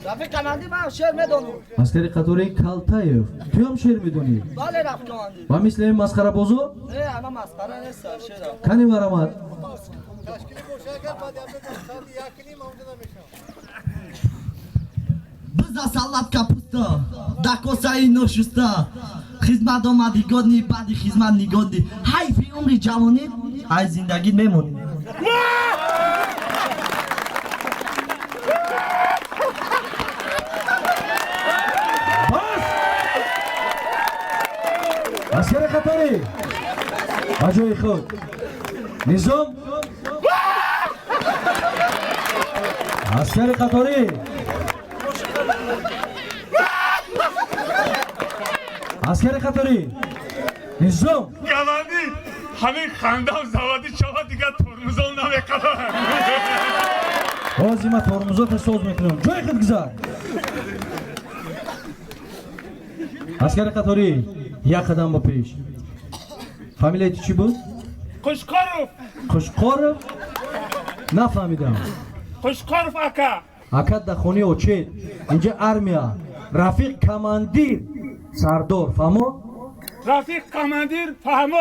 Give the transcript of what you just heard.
Рафиқ командир, ман шеър медонам. Аскари қатори Калтаев, туям шеър медонӣ? Бале, рафиқ командир. Ва мисли ин масхарабозо? Не, ама масхара нест, шеър. Кани, марамад. Ташкили боша, агар баъд як якним онҷо намешавам. Биза салат капуста, да косаи ношуста, хизмат омади годни, баъди хизмат нигодни, ҳайфи умри ҷавонӣ, ай зиндагӣ мемонӣ. Бас! Аскари қаторӣ, ба ҷои худ. Низом! Аскари қаторӣ, аскари қаторӣ, низом! Командир, ҳамин хандам заводи шава, дигар тормузон намеқабам. Ҳозир ман тормузота соз мекунам. Ҷои худ гузар. Аскари қаторӣ, як қадам ба пеш. Фамилияи ту чӣ буд? Қушқоров. Қушқоров? Нафаҳмидам. Қушқоров, ака. Ака дар хонаи очет, инҷа армия. Рафиқ командир, сардор, фаҳмо? Рафиқ командир, фаҳмо.